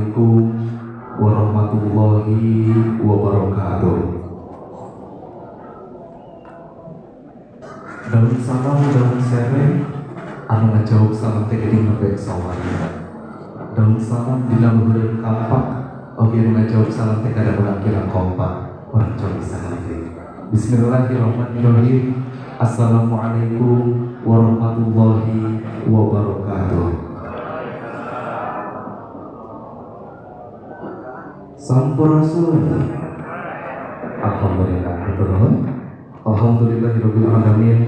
Assalamualaikum warahmatullahi wabarakatuh. Daun salam, daun sereh, anu ngajawab salam teh geuning nembe sawari. Daun salam dina luhureun kampak, oge anu ngajawab salam teh kada urang kirang kompak, urang cobi saha. Bismillahirrahmanirrahim. Assalamualaikum warahmatullahi wabarakatuh. Sampurasun. Alhamdulillah. Alhamdulillahirabbil alamin.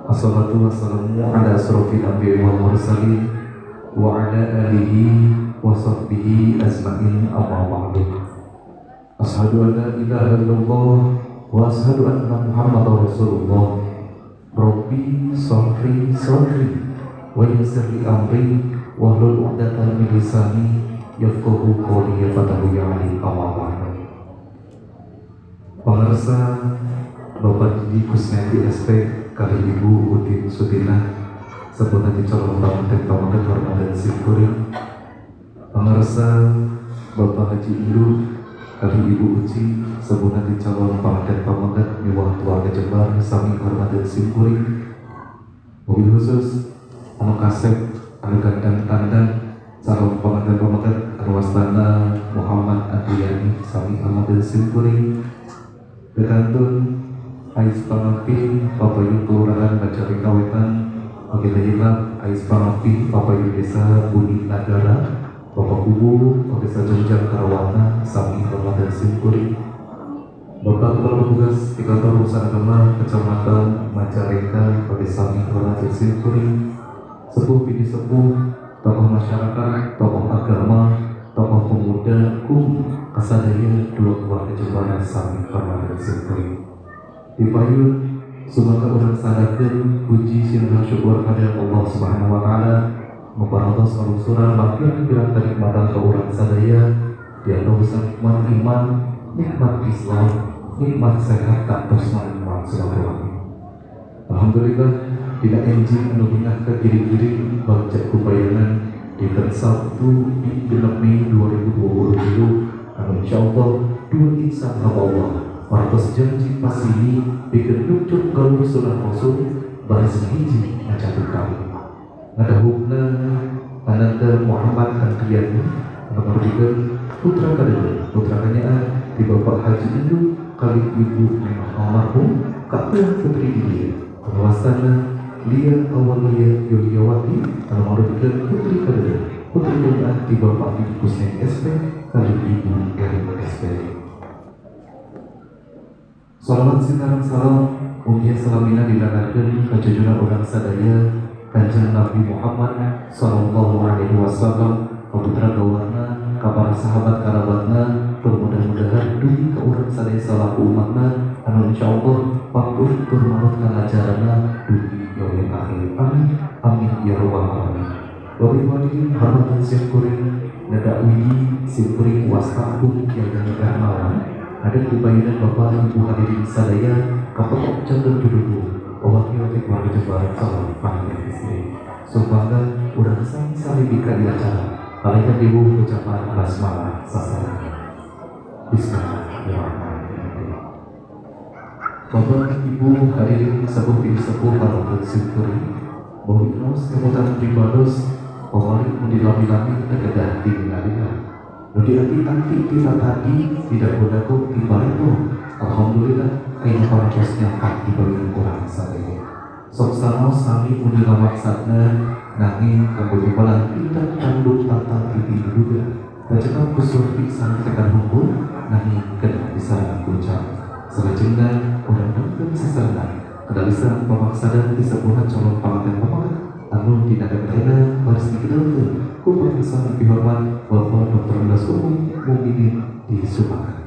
Wassalatu wassalamu ala asrofil anbiya'i wal mursalin wa ala alihi wa sahbihi ajmain, amma ba'du. Asyhadu an la ilaha illallah wa asyhadu anna Muhammadar Rasulullah. Rabbi sahri sadri wa yassir li amri wahlul 'uqdatam min lisani yafqahu qawli ya fatahu ya alim, amma ba'du. Pemirsa, Bapak Didi Kusnedi SP kali Ibu Utin Sutinah sebutan di calon panganten pameget hormat simkuring. Pemirsa, Bapak Haji Indu kali Ibu Uci sebutan di calon panganten pameget miwah keluarga Jembar sami hormat simkuring. Mobil khusus anu kasep anu gandang tandang calon panganten pameget anu wastana Muhammad Andriani sami hormat simkuring. Bekantun Ais Pangapi Papayu Kelurahan Majalengka Wetan, oge hilap Ais Pangapi Papayu Desa Budi Nagara, Bapak Kubu oge Sajungjang Karawana sami hormat dan simkuring. Bapak Kepala Petugas di Kantor Urusan Agama Kecamatan Majalengka oge sami hormat dan simkuring. Sepuh bini sepuh, tokoh masyarakat, tokoh agama, tokoh pemuda, kum kasadaya dua keluarga Jepara sami hormat dan simkuring. Dipayun sumangga urang sadakeun puji sinareng syukur pada Allah Subhanahu wa taala muparatos ngalungsuran mangpirang-pirang kanikmatan ka urang sadaya, diantosan nikmat iman, nikmat Islam, nikmat sehat, kantos nikmat silaturahmi. Alhamdulillah dina enjing anu bingah ka giri-giri bagja kubayangan dinten Sabtu di 6 Mei 2023 anu insyaallah dua insan hamba Allah parantos janji pasini pikeun nyungcung galur sunah Rasul baris hiji ngacatut kami. Ngadahugna Ananda Muhammad Andriani anu marudikeun putra kadeuleun putra kanyaan di Bapak Haji Indu kali Ibu Memah almarhum katua putri di anu wastana Lia Awalia Yuliawati anu marudikeun putri kadeuleun putri kanyaan di Bapak Didi Kusnedi SP kali Ibu Erin SP. Salawat sinareng salam mugia salamina dilanarkeun ka jujuna urang sadaya Kanjeng Nabi Muhammad sallallahu alaihi wasallam, ka putra gawarna, ka para sahabat karabatna, tur mudah-mudahan dugi ka urang sadaya salaku umatna anu insyaallah patuh tur manut kana ajaranna dugi yaumil akhir. Amin amin ya rabbal alamin. Bapak Ibu hadirin hormatan simkuring, nada widi simkuring wasta pun Kiai Ermawan. Ada di payunan Bapak Ibu hadirin sadaya kapetok janten juduku wakil ti keluarga Jembar calon panganten istri. Sumangga urang sami-sami bika di acara malaikat ibu ucapan basmalah sasaran. Bismillahirrahmanirrahim. Bapak Ibu hadirin sepuh bini sepuh hormatan simkuring, bahwa inos kemutan pribados pamali mun dilami-lami teu kedah dilila-lila. Nu dianti-anti kita tadi tidak godaku di bareto. Alhamdulillah ayeuna parantos nyampak di bagian urang sadaya. Sok sanaos sami mun dina maksadna nanging kanggo imbalan tindak tanduk tata titi duduga. Tacekap ku surti sareng tekan hukum nanging kedah disarengan ku ucap. Salajengna urang dengkeun sasarengan kadalisan pamaksadan ti sepuhna calon panganten pameget anu dina ayeuna baris dikidalkeun ku profesor dihormat Bapak Dr. Andes Umum Mukminin di Sumatera.